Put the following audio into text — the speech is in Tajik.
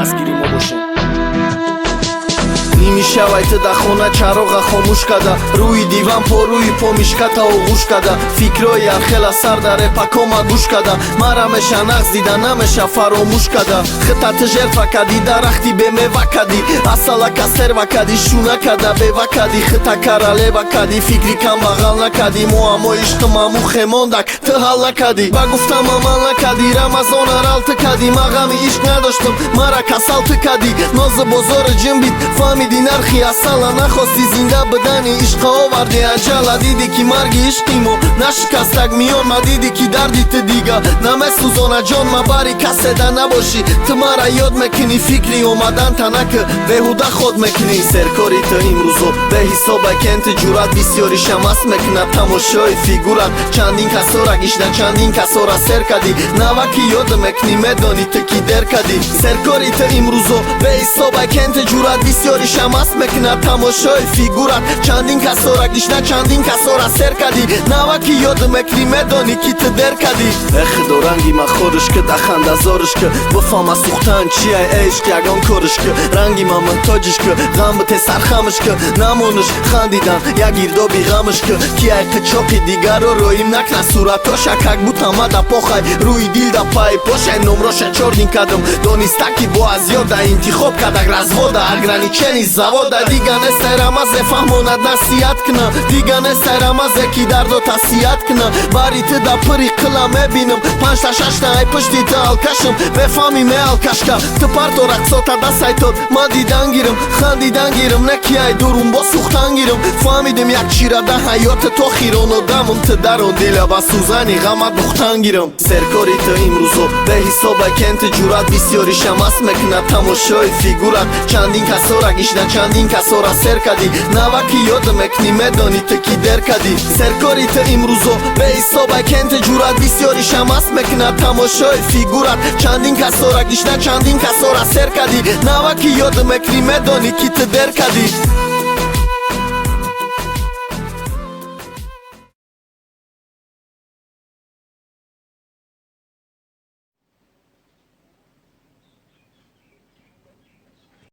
Дастгири мо бошед. Нимишавай, ту дар хона чароға хомӯш када, рӯи диван по рӯи помишката оғӯш када, фикрҳои ҳархела сар дар репакома гӯш када, мара меша нағз дида, намеша фаромӯш када. Хита ту жертва кадӣ, дарахти бемева кадӣ, асалака серва кадӣ, шуна када, бева кадӣ, хита королева кадӣ, фикри камбағал накадӣ, муаммо ишқи маму хемондак ту ҳал накадӣ, ба гуфтам амал накадӣ, Рамазон арал ту кадӣ, ма ғами ишқ надоштам, мара касал ту кадӣ, нозу бозори ҷинбид, фаҳмиди нархи асала, нахости зинда будани ишқа, оварди аҷала. Дидӣ, ки марги ишқи мо нашикастак миён ма, дидӣ, ки дарди ту дига намесӯзона ҷон ма, бари каседа набошӣ, ту мара ёд мекунӣ, фикри омадан танаки беҳуда ход мекунӣ. Серкори ту имрӯзо беҳисоба, кенти ҷуръат бисёри шамас мекунад тамошои фигурат, чандин касора гишна, чандин касора сер кадӣ, наваки ёд мекунӣ, медонӣ ту ки дер кадӣ. Серкори ту имрӯзо беҳисоба, кенти ҷуръат бисёри шамас мекунад тамошои фигурат, чандин касора гишна, чандин касора сер кадӣ, наваки ёд мекунӣ, медонӣ, ки ту дер кадӣ. Э худо, ранги ма хориш ки, дахандазориш ки, бифаҳма сӯхтан чия, э ишқ ягон кориш ки, ранги ма муҳтоҷиш ки, ғам бите, сархамиш ки, намониш хандидан як гирдоби ғамиш ки, ки ай қичоқи дигарро роим накна суратоша, как будто ма да похай рӯи дил да пай пошай, номроша чёрный кадам, дониста, ки бо азёда интихоб кадак развода, ограничение завода. Дига нестай Рамазе фаҳмонад, насиҳат кна, дига нестай Рамазе, ки дардо тасиҳат кна, бари ту да пири қила мебинам панҷта, шашта, ай пушти ту алкашам, мефаҳмӣ, меалкашка ту парто рақсота дастайтод, ман дидан гирам, хандидан гирам, не ки ай дурум бо сӯхтан гирам. Фаҳмидим як чира да ҳаёти то хирон одамам, ту дарон дила ба сӯзани ғама духтан гирам. Серкори ту имрӯзо беҳисоба, кенти ҷуръат бисёри шамас мекунад тамошои фигурат, чандин касора гишна, чандин касора сер кадӣ, наваки ёд мекунӣ, медонӣ ту ки дер кадӣ. Серкори ту имрӯзо беҳисоба, кенти ҷуръат бисёри шамас мекунад тамошои фигурат, чандин касора гишна, чандин касора сер кадӣ, наваки ёд мекунӣ, медонӣ, ки ту дер кадӣ.